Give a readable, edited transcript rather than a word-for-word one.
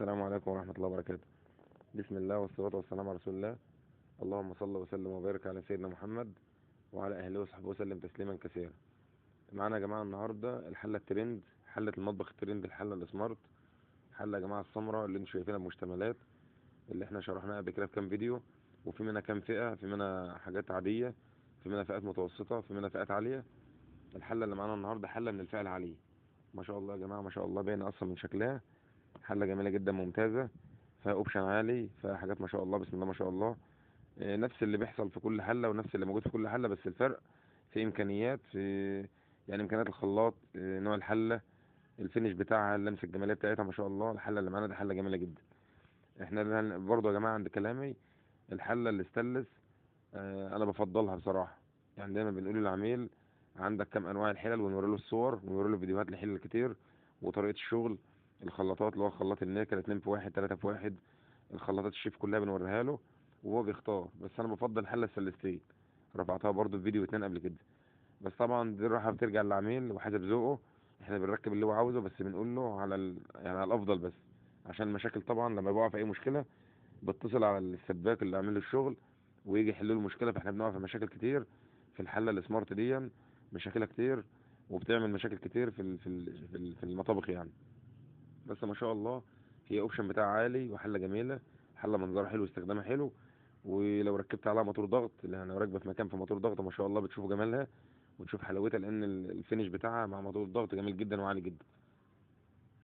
السلام عليكم ورحمة الله وبركاته. بسم الله والصلاة والسلام على رسول الله. اللهم صل وسلم وبارك على سيدنا محمد وعلى أهله وصحبه وسلم تسليما كثيرا. معانا يا جماعة النهاردة الحلة الترند، حلة المطبخ الترند، الحلة ال smart، حلة يا جماعة السمراء اللي انتم شايفينها بمشتملات، اللي احنا شرحناها قبل كده في كام فيديو. وفي منها كام فئة، في منها حاجات عادية، في منها فئات متوسطة، في منها فئات عالية. الحلة اللي معانا النهاردة حلة من الفئة العالية، ما شاء الله يا جماعة، ما شاء الله، باينة أصلا من شكلها. حلة جميلة جدا ممتازة، فيها option عالي، فيها حاجات ما شاء الله، بسم الله ما شاء الله. نفس اللي بيحصل في كل حلة ونفس اللي موجود في كل حلة، بس الفرق في إمكانيات، في يعني إمكانيات الخلاط، نوع الحلة، ال finish بتاعها، اللمسة الجمالية بتاعتها، ما شاء الله. الحلة اللي معانا دي حلة جميلة جدا. احنا برضو يا جماعة عند كلامي، الحلة الاستانلس، انا بفضلها بصراحة. دايما بنقول للعميل عندك كام انواع الحلل، ونوري له الصور ونوري له فيديوهات لحلل كتير وطريقة الشغل، الخلاطات اللي هو خلاط النيكل 2 في 1، 3 في 1، الخلاطات الشيف كلها بنوريها له وهو بيختار. بس انا بفضل الحلة السلستين، رفعتها برضو في فيديو 2 قبل كده. بس طبعا دي الراحة بترجع للعميل وحسب ذوقه، احنا بنركب اللي هو عاوزه، بس بنقول له على على الافضل، بس عشان المشاكل طبعا لما بيقع في اي مشكلة بتصل على السباك اللي عامل له الشغل ويجي يحل له المشكلة. فاحنا بنقع في مشاكل كتير في الحلة السمارت دي، مشاكلها كتير وبتعمل مشاكل كتير في المطابخ. بس ما شاء الله هي option بتاعها عالي وحله جميلة، حله منظرها حلو واستخدامها حلو. ولو ركبت عليها موتور ضغط، لان انا راكبه في مكان في موتور ضغط، ما شاء الله بتشوف جمالها وتشوف حلاوتها، لان ال finish بتاعها مع موتور الضغط جميل جدا وعالي جدا.